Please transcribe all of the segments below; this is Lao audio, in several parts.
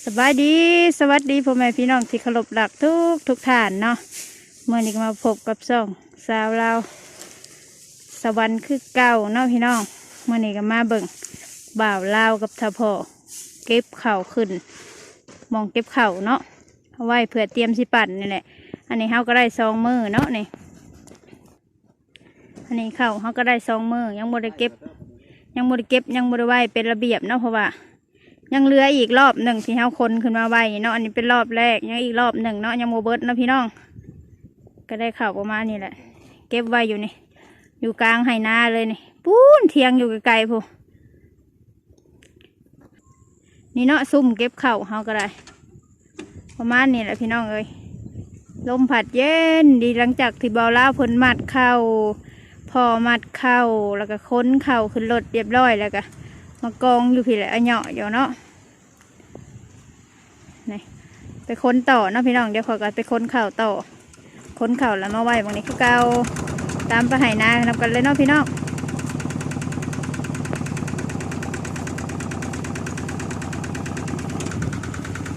ສະບາຍດີ ສະຫວັດດີພໍ່ແມ່ພີ່ນ້ອງທີ່ເຄົາລົບຮັກທຸກໆທ່ານເນາະ. ມື້ນີ້ກໍມາພົບກັບຊ່ອງສາວລາວສະຫວັນຄືເກົ່າເນາະພີ່ນ້ອງ. ມື້ນີ້ກໍມາເບິ່ງບ່າວລາວກັບທ້າວພໍ່ເກັບເຂົ້າຂຶ້ນ ໝ່ອງເກັບເຂົ້າເນາະ ເອົາໄວ້ເພື່ອຕຽມຊິປັ່ນນີ້ແຫຼະ. ອັນນີ້ເຮົາກໍໄດ້ສອງມື້ເນາະນີ້. ອັນນີ້ເຂົ້າເຮົາກໍໄດ້ສອງມື້ ຍັງບໍ່ໄດ້ເກັບ ຍັງບໍ່ໄດ້ເກັບ ຍັງບໍ່ໄດ້ໄວ້ເປັນລະບຽບເນາະ ເພາະວ່າຍັງເຫຼືອອີກລອບໜຶ່ງທີ່ເຮົາຂົນຂຶ້ນມາໄວ້ນີ້ເນາະ. ອັນນີ້ເປັນລອບແລກ ຍັງອີກລອບໜຶ່ງເນາະ ຍັງບໍ່ເບິດເນາະພີ່ນ້ອງ. ກໍໄດ້ເຂົ້າປະມານນີ້ແຫຼະ ເກັບໄວ້ຢູ່ນີ້ ຢູ່ກາງໄຮ່ນາເລີຍນີ້. ປູ້ນ ຖຽງຢູ່ໄກໆພຸ້ນ. ນີ້ເນາະ ຊຸມເກັບເຂົ້າເຮົາກໍໄດ້ ປະມານນີ້ແຫຼະພີ່ນ້ອງເອີຍ. ລົມພັດເຢັນດີ ຫຼັງຈາກທີ່ບ່າວລາວເພິ່ນມັດເຂົ້າ ພໍ່ມັດເຂົ້າ ແລ້ວກໍຂົນເຂົ້າຂຶ້ນລົດຮຽບຮ້ອຍ ແລ້ວກໍມາກອງຢູ່ພີ້ແຫຼະ ອະເຍາະຢູ່ເນາະ. ນີ້ ໄປຂົນຕໍ່ເນາະພີ່ນ້ອງ ດຽວຂ້ອຍກໍໄປຂົນເຂົ້າຕໍ່. ຂົນເຂົ້າແລ້ວມາໄວ້ໝ່ອງນີ້ຄືເກົ່າ ຕາມໄປໄຮ່ນານຳກັນເລີຍເນາະພີ່ນ້ອງ.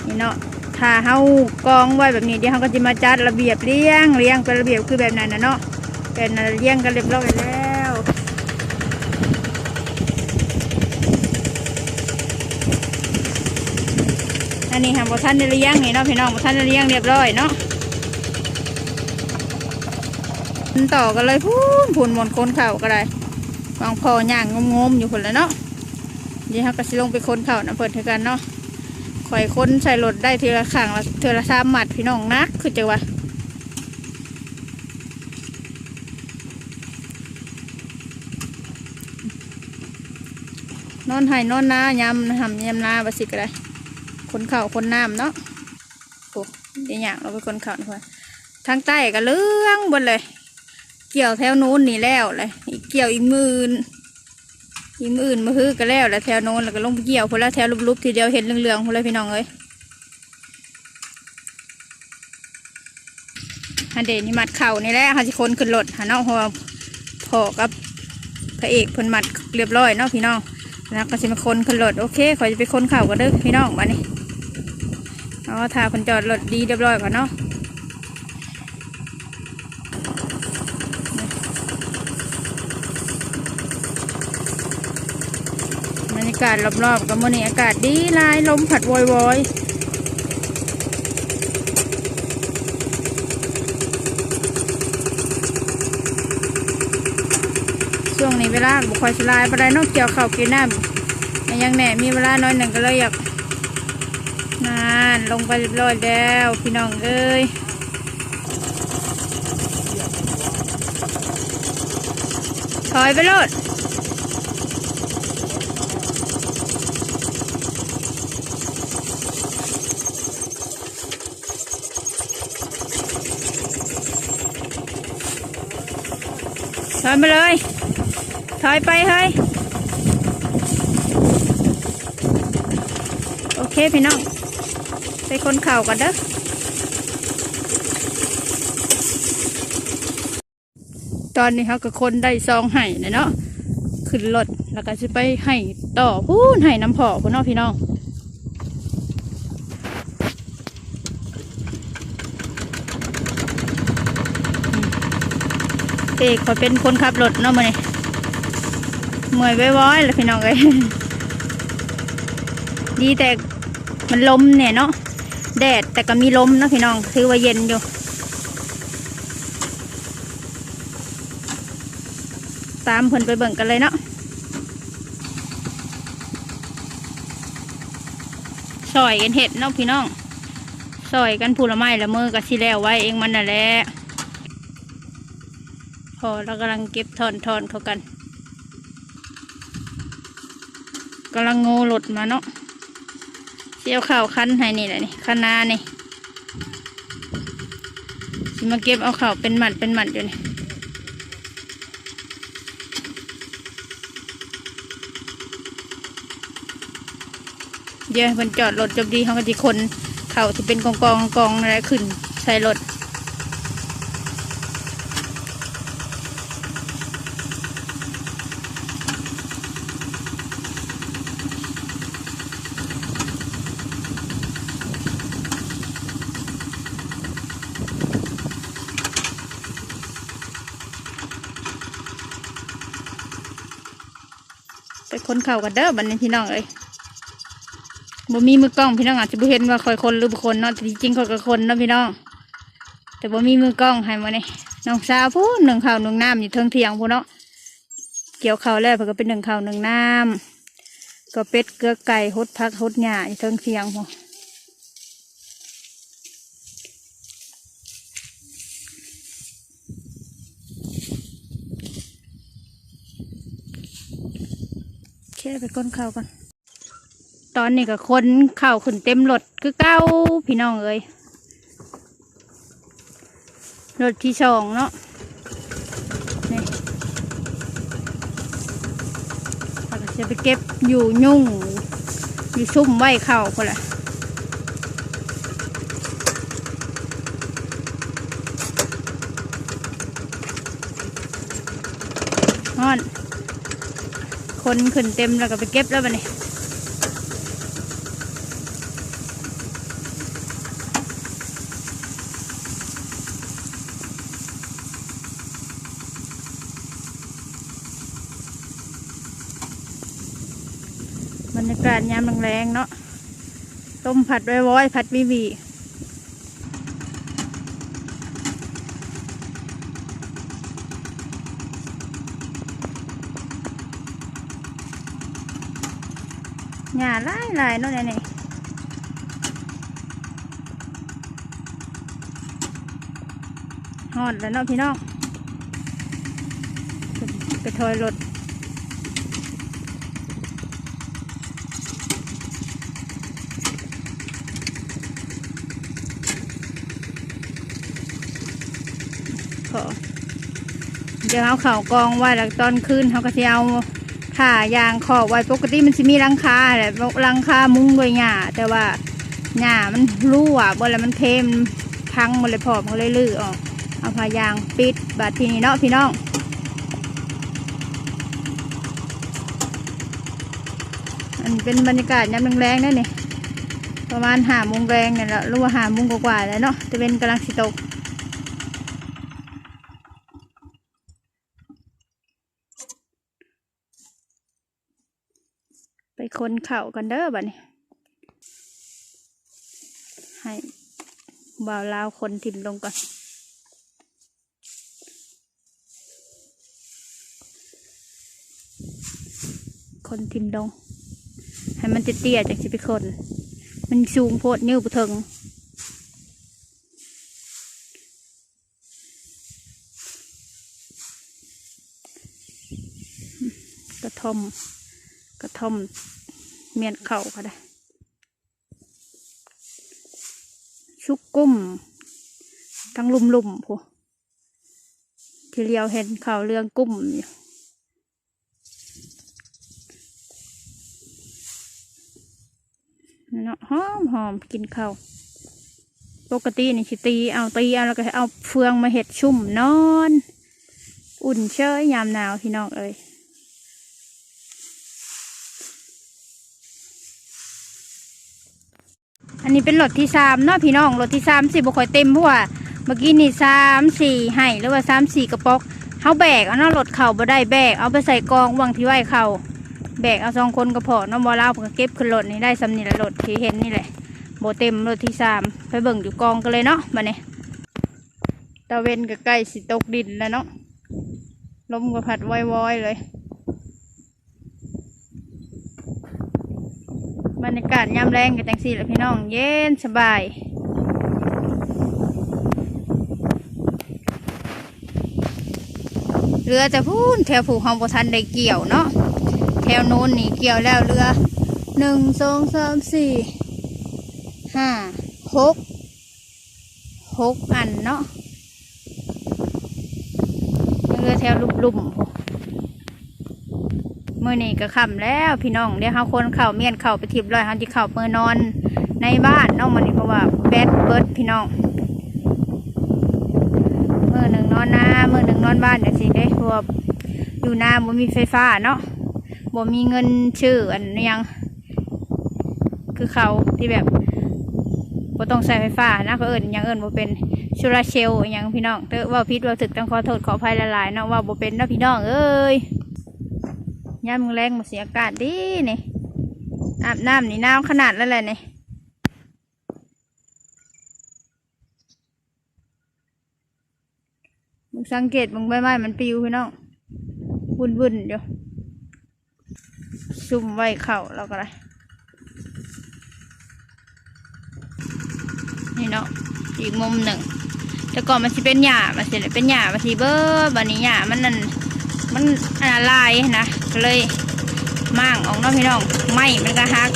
ນີ້ເນາະ ຖ້າເຮົາກອງໄວ້ແບບນີ້ ດຽວເຮົາກໍຊິມາຈັດລະບຽບລຽງ ລຽງເປັນລະບຽບຄືແບບນັ້ນນະເນາະ. ເປັນລຽງກັນຮຽບຮ້ອຍແລ້ວ. ອັນນີ້ຫາບໍ່ທັນໄດ້ລຽງນີ້ເນາະພີ່ນ້ອງ ບໍ່ທັນໄດ້ລຽງຮຽບຮ້ອຍເນາະ. ມັນຕໍ່ກັນເລີຍ ພຸ້ນ ພຸ້ນ ໝ່ອນຂົນເຂົ້າກໍໄດ້ ຫວ່າງພໍ່ຍ່າງງົມໆຢູ່ພຸ້ນແຫຼະເນາະ. ດຽວເຮົາກໍຊິລົງໄປຂົນເຂົ້ານຳເພິ່ນຄືກັນເນາະ. ຂ້ອຍຂົນໃສ່ລົດໄດ້ເທື່ອລະຄັ້ງລະ ເທື່ອລະສາມມັດ ພີ່ນ້ອງ ໜັກຄືຈັກວ່າ. ນອນໄຮ່ນອນນາ ຍາມຮ່ຳຍາມນາວ່າຊິກໍໄດ້ ຂົນເຂົ້າຂົນນ້ຳເນາະ. ໂອ້ ໄດ້ຍ່າງລົງໄປຂົນເຂົ້ານຳເພິ່ນ. ທາງໃຕ້ກໍເຫຼືອງເບິດເລີຍ ກ່ຽວແຖວໂນ້ນນີ້ແລ້ວແຫຼະ ອີກກ່ຽວອີກມື້ອື່ນ ອີກມື້ອື່ນມື້ຮືກໍແລ້ວແຫຼະ ແຖວໂນ້ນ ແລ້ວກໍລົງໄປກ່ຽວພຸ້ນລະ ແຖວຫຼຸບໆ ທີ່ດຽວເຫັນເຫຼືອງໆ ພຸ້ນລະພີ່ນ້ອງເອີຍ. ອັນເດນີ້ມັດເຂົ້ານີ້ແຫຼະ ເຮົາຊິຂົນຂຶ້ນລົດຫັ້ນເນາະ ເພາະວ່າພໍ່ກັບພະເອກເພິ່ນມັດຮຽບຮ້ອຍເນາະພີ່ນ້ອງ. ແລ້ວກໍຊິມາຂົນຂຶ້ນລົດ. ໂອເຄ ຂ້ອຍຈະໄປຂົນເຂົ້າກ່ອນເດີພີ່ນ້ອງ ບາດນີ້ເນາະ ຖ້າເພິ່ນຈອດລົດດີຮຽບຮ້ອຍກ່ອນເນາະ. ບັນຍາກາດລອບໆ ກໍມື້ນີ້ອາກາດດີຫຼາຍ ລົມພັດວອຍໆ. ຊ່ວງນີ້ເວລາກໍບໍ່ຄ່ອຍຊິຫຼາຍປານໃດເນາະ ກ່ຽວເຂົ້າກ່ຽວນ້ຳ ແມ່ນຫຍັງແດ່ ມີເວລາໜ້ອຍໜຶ່ງກໍເລີຍຢາກ ນັ້ນ ລົງໄປຮຽບຮ້ອຍແລ້ວພີ່ນ້ອງເອີຍ. ຖອຍໄປໂລດ ຖອຍມາເລີຍ ຖອຍໄປເຮີ້ຍ. ໂອເຄພີ່ນ້ອງ ໄປຂົນເຂົ້າກ່ອນເດີ. ຕອນນີ້ເຮົາກໍຂົນໄດ້ສອງໄຮ່ແລ້ວເນາະ ຂຶ້ນລົດ ແລ້ວກໍຊິໄປໄຮ່ຕໍ່ພຸ້ນ ໄຮ່ນຳພໍ່ພຸ້ນເນາະພີ່ນ້ອງ. ເອີ ຂ້ອຍເປັນຄົນຂັບລົດເນາະມື້ນີ້ ເມື່ອຍວອຍໆ ແລ້ວພີ່ນ້ອງເອີຍ. ດີແຕ່ມັນລົມແດ່ເນາະ ແດດ ແຕ່ກໍມີລົມເນາະພີ່ນ້ອງ ຖືວ່າເຢັນຢູ່. ຕາມເພິ່ນໄປເບິ່ງກັນເລີຍເນາະ. ຊ່ອຍກັນເຮັດເນາະພີ່ນ້ອງ ຊ່ອຍກັນຜູ້ລະໄມ້ລະມືກໍຊິແລ້ວໄວເອງມັນນັ້ນແຫຼະ. ພໍ່ລາວກຳລັງເກັບທ່ອນໆ ເຂົ້າກັນ ກຳລັງໂງ່ລົດມາເນາະ. ຊິເອົາເຂົ້າຄັນໃຫ້ນີ້ແຫຼະນີ້ ຄັນນານີ້ ຊິມາເກັບເອົາເຂົ້າເປັນມັດເປັນມັດຢູ່ນີ້. ດຽວໃຫ້ເພິ່ນຈອດລົດຈົບດີ ເຮົາກໍຊິຂົນເຂົ້າທີ່ເປັນກອງໆ ກອງໆ ນັ້ນແຫຼະ ຂຶ້ນໃສ່ລົດ. ເ ຄົນເຂົ້າກັນເດີບັດນີ້ພີ່ນ້ອງເອີຍ. ບໍ່ມີມືກ້ອງ ພີ່ນ້ອງອາດຈະບໍ່ເຫັນວ່າຂ້ອຍຄົນຫຼືບໍ່ຄົນເນາະ, ແຕ່ທີ່ຈິງຂ້ອຍກໍຄົນເນາະພີ່ນ້ອງ ແຕ່ບໍ່ມີມືກ້ອງໃຫ້ມື້ນີ້. ນ້ອງສາວພຸ້ນ ໜຶ້ງເຂົ້າໜຶ້ງນ້ຳຢູ່ເທິງຖຽງພຸ້ນເນາະ. ກ່ຽວເຂົ້າແລ້ວເພິ່ນກໍໄປໜຶ້ງເຂົ້າໜຶ້ງນ້ຳ ກໍເປັດເກືອໄກ່ ຫົດຜັກຫົດຫຍ້າຢູ່ເທິງຖຽງພຸ້ນ. ໂອເຄ ໄປຂົນເຂົ້າກ່ອນ. ຕອນນີ້ກໍຂົນເຂົ້າຂຶ້ນເຕັມລົດຄືເກົ່າພີ່ນ້ອງເອີຍ. ລົດທີສອງເນາະ ນີ້ ເຮົາກໍຈະໄປເກັບຢູ່ຍຸງ ຢູ່ຊຸມໄວ້ເຂົ້າພຸ້ນລະ. ຮ້ອນ ຂົນຂຶ້ນເຕັມແລ້ວກໍໄປເກັບແລ້ວບັດນີ້. ບັນຍາກາດຍາມແລງໆເນາະ ລົມພັດວອຍໆ ພັດວີວີ. ຫຍ້າຫຼາຍໆເນາະແນວນີ້. ຮອດແລ້ວເນາະພີ່ນ້ອງ ໄປຖອຍລົດ. ດຽວເຮົາເຂົ້າກອງໄວ້ ແລ້ວຕອນຄືນເຮົາກໍຊິເອົາຜ້າຢາງຄອບໄວ້. ປົກກະຕິມັນຊິມີຫຼັງຄາແຫຼະ ຫຼັງຄາມຸງດ້ວຍຫຍ້າ ແຕ່ວ່າຫຍ້າມັນຮົ່ວເບິດແລ້ວ ມັນເພ ມັນພັງເບິດແລ້ວ ພ້ອມກໍເລີຍຮື້ອອກ ເອົາຜ້າຢາງປິດ. ບາດທີນີ້ເນາະພີ່ນ້ອງ ອັນເປັນບັນຍາກາດຍາມແລງໆເດ້ນີ້ ປະມານຫ້າໂມງແລງນີ້ແຫຼະ ຫຼືວ່າຫ້າໂມງກວ່າໆແລ້ວເນາະ ຕາເວັນກຳລັງຊິຕົກ. ໄປຂົນເຂົ້າກ່ອນເດີບັດນີ້ ໃຫ້ບ່າວລາວຂົນຖິ້ມລົງກ່ອນ. ຂົນຖິ້ມລົງ ໃຫ້ມັນເຕ້ຍໆ ຈັ່ງຊິໄປຂົນ ມັນສູງໂພດ ຍື້ບໍ່ເຖິງ. ກະທ່ອມ ກະທ່ອມ ມ້ຽນເຂົ້າກໍໄດ້ ສຸກກຸ້ມ ທັງລຸ່ມໆ ພຸ້ນ ທີ່ຫຼຽວເຫັນເຂົ້າເຫຼືອງກຸ້ມຢູ່. ເນາະ ຫອມໆ ກິນເຂົ້າ. ປົກກະຕິນີ້ຊິຕີເອົາ ຕີເອົາ ແລ້ວກໍເອົາເຟືອງມາເຮັດຊຸ່ມນອນ ອຸ່ນເຊີຍຍາມໜາວພີ່ນ້ອງເອີຍ. ອັນນີ້ເປັນລົດທີສາມເນາະພີ່ນ້ອງ ລົດທີສາມຊິບໍ່ຄ່ອຍເຕັມ ເພາະວ່າເມື່ອກີ້ນີ້ສາມສີ່ໄຮ່ ຫຼືວ່າສາມສີ່ກະປ໋ອກ ເຮົາແບກເອົາເນາະ ລົດເຂົ້າບໍ່ໄດ້ ແບກເອົາໄປໃສ່ກອງຫວ່າງທີ່ໄວ້ເຂົ້າ ແບກເອົາສອງຄົນກະພໍເນາະ. ບ່າວລາວເພິ່ນກະເກັບຂຶ້ນລົດນີ້ໄດ້ສ່ຳນີ້ແຫຼະ ລົດທີ່ເຫັນນີ້ແຫຼະ ບໍ່ເຕັມ ລົດທີສາມ. ໄປເບິ່ງຢູ່ກອງກັນເລີຍເນາະບັດນີ້. ຕາເວັນກະໃກ້ຊິຕົກດິນແລ້ວເນາະ ລົມກະພັດວອຍໆເລີຍ. ບັນຍາກາດຍາມແລງກໍຈັ່ງຊີ້ແຫຼະພີ່ນ້ອງ ເຢັນສະບາຍ. ເຫຼືອແຕ່ພຸ້ນ ແຖວຜູ້ເຮົາບໍ່ທັນໄດ້ກ່ຽວເນາະ ແຖວໂນ້ນນີ້ກ່ຽວແລ້ວ ເຫຼືອ ໜຶ່ງ ສອງ ສາມ ສີ່ ຫ້າ ຫົກ ຫົກອັນເນາະ ຍັງເຫຼືອແຖວລຸ່ມໆ. ມື້ນີ້ກໍຄ່ຳແລ້ວພີ່ນ້ອງ ດຽວເຮົາຂົນເຂົ້າ ມ້ຽນເຂົ້າໄປທີ່ຮຽບຮ້ອຍ ເຮົາຊິເຂົ້າໄປນອນໃນບ້ານເນາະມື້ນີ້ ເພາະວ່າແບັດເບິດພີ່ນ້ອງ. ມື້ໜຶ່ງນອນນາ ມື້ໜຶ່ງນອນບ້ານຈັ່ງຊີ້ເດ້ ເພາະວ່າຢູ່ນາບໍ່ມີໄຟຟ້າເນາະ ບໍ່ມີເງິນຊື້ອັນຫຍັງ ຄືເຂົາທີ່ແບບບໍ່ຕ້ອງໃຊ້ໄຟຟ້ານະ ເຂົາເອີ້ນຫຍັງເອີ້ນບໍ່ເປັນ ໂຊລາເຊວອີ່ຫຍັງພີ່ນ້ອງ. ເອີ ເວົ້າຜິດເວົ້າຖືກຕ້ອງຂໍໂທດຂໍອະໄພຫຼາຍໆເນາະ ເວົ້າບໍ່ເປັນເນາະພີ່ນ້ອງເອີຍ. ຍາມແລງๆ ມັນຊິອາກາດດີນີ້ ອາບນ້ຳນີ້ໜາວຂະໜາດແລ້ວແຫຼະນີ້. ເບິ່ງ ສັງເກດເບິ່ງໃບໄມ້ມັນປິວພີ່ນ້ອງ ວຸ່ນໆຢູ່ ຊຸມໄວ້ເຂົ້າແລ້ວກໍໄດ້. ນີ້ເນາະ ອີກມຸມໜຶ່ງ ແຕ່ກ່ອນມັນຊິເປັນຫຍ້າ ມັນຊິເປັນຫຍ້າ ມັນຊິເບີດ ບາດນີ້ຫຍ້າມັນນັ້ນ ມັນອັນນັ້ນຫຼາຍນະ ກໍເລີຍມ້າງອອກເນາະພີ່ນ້ອງ ໄມ້ມັນກໍຫັກ.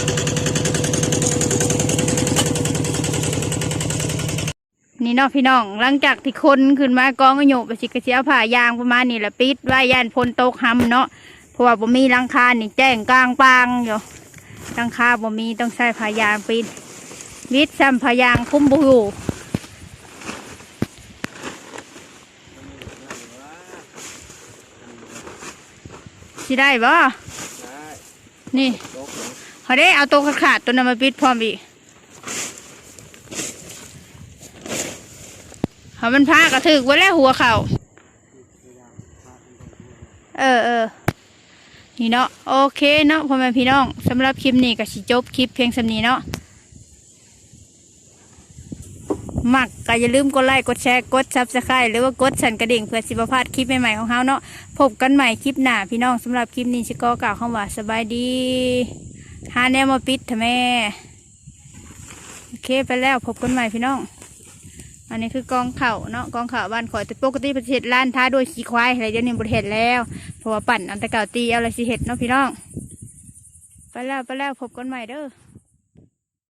ນີ້ເນາະພີ່ນ້ອງ ຫຼັງຈາກທີ່ຂົນຂຶ້ນມາກອງອາຍຸ ກໍຊິ ກໍຊິເອົາຜ້າຢາງປະມານນີ້ແຫຼະ ປິດໄວ້ ຢ້ານຝົນຕົກຮຳເນາະ ເພາະວ່າບໍ່ມີຫຼັງຄານີ້ ແຈ້ງກາງປາງຢູ່ ຫຼັງຄາບໍ່ມີ ຕ້ອງໃຊ້ຜ້າຢາງປິດ ວິດຊ້ຳ ຜ້າຢາງຄຸມບໍ່ຢູ່ ຊິໄດ້ບໍ່? ນີ້ ເຮົາເດ້ ເອົາໂຕຂາດໆ ໂຕນັ້ນມາປິດພ້ອມອີກ ເຮົາມັນພາກະຖືກໄວ້ແລ້ວຫົວເຂົ້າ ເອີໆ ນີ້ເນາະ ໂອເຄເນາະ ພໍ່ແມ່ພີ່ນ້ອງ ສຳລັບຄລິບນີ້ກໍຊິຈົບຄລິບພຽງສ່ຳນີ້ເນາະ. ມັກກໍຢ່າລືມກົດໄລ້ ກົດແຊ ກົດ Subscribe ຫຼືວ່າກົດສັ່ນກະດິ່ງ ເພື່ອຊິບໍ່ພາດຄລິບໃໝ່ໆຂອງເຮົາເນາະ. ພົບກັນໃໝ່ຄລິບໜ້າພີ່ນ້ອງ ສຳລັບຄລິບນີ້ຊິຂໍກ່າວຄຳວ່າສະບາຍດີ. ຫາແນວມາປິດແທ້ແມ້. ໂອເຄ ໄປແລ້ວ ພົບກັນໃໝ່ພີ່ນ້ອງ. ອັນນີ້ຄືກອງເຂົ້າເນາະ ກອງເຂົ້າບ້ານຂ້ອຍ ແຕ່ປົກກະຕິເພິ່ນຊິເຮັດລານທາດ້ວຍຂີ້ຄວາຍ ແລ້ວດຽວນີ້ບໍ່ໄດ້ເຮັດແລ້ວ ເພາະວ່າປັ້ນເອົາແຕ່ເກົ່າ ຕີເອົາແລ້ວຊິເຮັດເນາະພີ່ນ້ອງ. ໄປແລ້ວ ໄປແລ້ວ ພົບກັນໃໝ່ເດີ້.